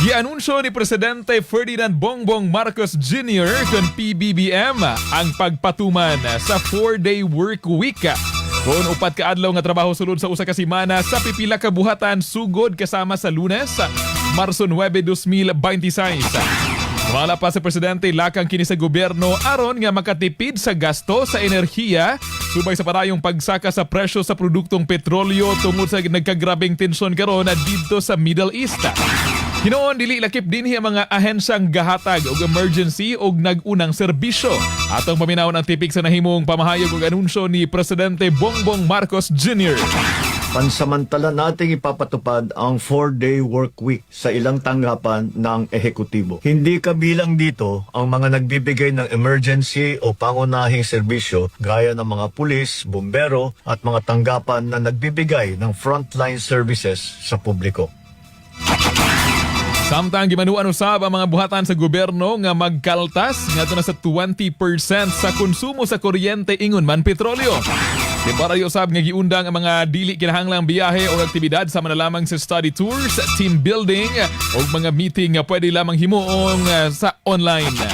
Gianunsyo ni Presidente Ferdinand Bongbong Marcos Jr. kon PBBM ang pagpatuman sa 4-day work week. Kung 4 ka adlaw nga trabaho sulod sa usa ka semana sa pipila ka buhatan sugod kasama sa Lunes, Marso 9, 2026. Wala pa sa presidente, lakang kini sa gobyerno aron nga makatipid sa gasto sa enerhiya subay sa parayong pagsaka sa presyo sa produktong petrolyo tungod sa nagkagrabeng tensyon karon didto sa Middle East. Hinuon dili lakip dinhi ang mga ahensyang gahatag og emergency og nag-unang serbisyo. Atong paminawon ang tipik sa nahimong pamahayag og anunsyo ni Presidente Bongbong Marcos Jr. Pansamantala nating ipapatupad ang 4-day work week sa ilang tanggapan ng ehekutibo. Hindi kabilang dito ang mga nagbibigay ng emergency o pangunahing serbisyo gaya ng mga pulis, bumbero at mga tanggapan na nagbibigay ng frontline services sa publiko. Samtang gimanuan usab ang mga buhatan sa gobyerno nga magkaltas ngadto na sa 20% sa konsumo sa kuryente ingon man petrolyo. Temporary usab nga giundang ang mga dili kinahanglang biyahe o aktibidad sama na lamang sa study tours, team building o mga meeting nga pwede lamang himuong sa online.